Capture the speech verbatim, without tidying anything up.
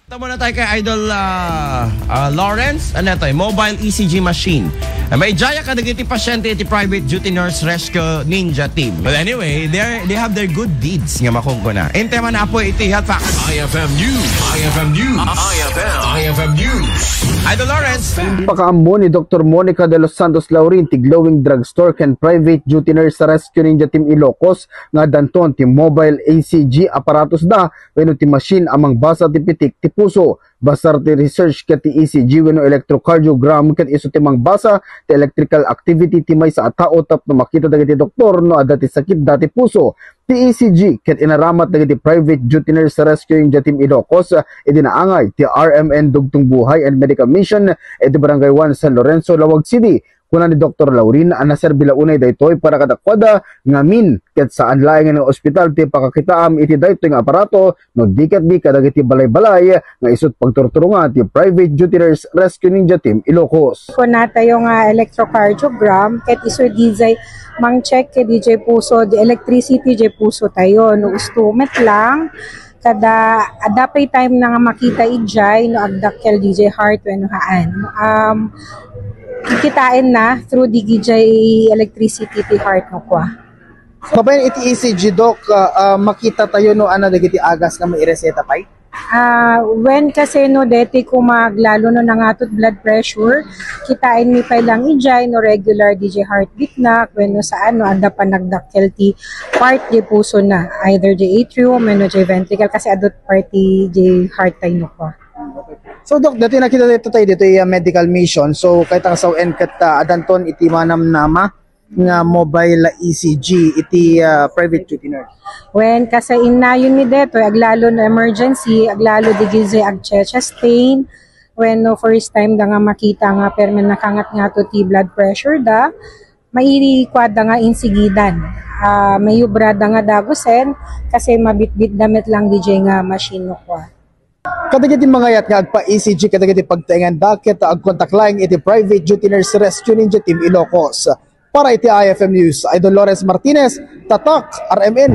Tama na tayo kay Idol ah, ah, Lawrence. Ano tayo? Mobile E C G machine. Ah, may jaya kadagiti pasyente iti Private Duty Nurse Rescue Ninja Team. But anyway, they they have their good deeds nga makugkuna. Intema na po iti Health Facts. I F M News. I F M News. I F M. I F M News. Idol Lawrence. Pakaammo ni Doktor Monica de los Santos Laurin ti Glowing Drugstore ken Private Duty Nurse Rescue Ninja Team Ilocos nga danton ti mobile E C G apparatus da wenno ti machine a mangbasa ti pitik ti puso. Basar ti research ket ti E C G wenno electrocardiogram ket isu ti mangbasa ti electrical activity ti maysa a tao tapno makita dagiti doktor no adda ti sakitda ti puso. Ti E C G ket inaramat dagiti Private Duty Nurse Rescue Ninja Team Ilocos iti naangay ti R M N Dugtong Buhay and Medical Mission iti Barangay one San Lorenzo, Laoag City. Kuna ni Doktor Laurin a naserbi la unay daytoy para kadakuada ngamin ket saan laeng nga ospital ti pakakitaam iti daytoy nga aparato no di ket di kadagiti balay-balay nga isut pagturturungan ti Private Duty Nurse Rescue Ninja Team Ilocos. Kunatayo nga electrocardiogram ket isu dijay mang-check ket dijay puso, di electricity jay puso tayo no usto met lang. Kada adda pay time na nga makita ijay no agdakkel dijay heart wenno haan. Um, kikitaen na through dijay electricity ti heart no kwa. Babaen iti E C G, Doc, ah, ah, makita tayo no ania dagiti agas nga maireseta pay? Ah, when kasi no deti koma aglalo no nangato ti blood pressure, kitaen mi pay lang ijay no regular dijay heartbeat na, wenno saan no adda panagdakkel ti part di puso na, either di atrium wenno di ventricle kasi adda part ti di heart tayo no kwa. So, Doc, dati nakita dito tayo dito yung medical mission. So, kahit ang sawen ket ah, adanton iti manamnama nga mobile E C G iti ah, private duty nurse. When kasi innayon mi detoy, aglalo no emergency, aglalo di gizay ag chest pain, when no first time da nga makita nga permi nakangat nga to ti blood pressure da, mairi kwada nga insigidan. Ah, mayubra da nga dagusen kasi mabitbit da met lang dijay nga machine no kwa. Kadagiti mangayat nga agpa-E C G kadagiti pagtaenganda ket agkontak laeng iti Private Duty Nurse Rescue Ninja Team Ilocos. Para iti I F M News, Idol Lawrence Martinez, Tatak, R M N.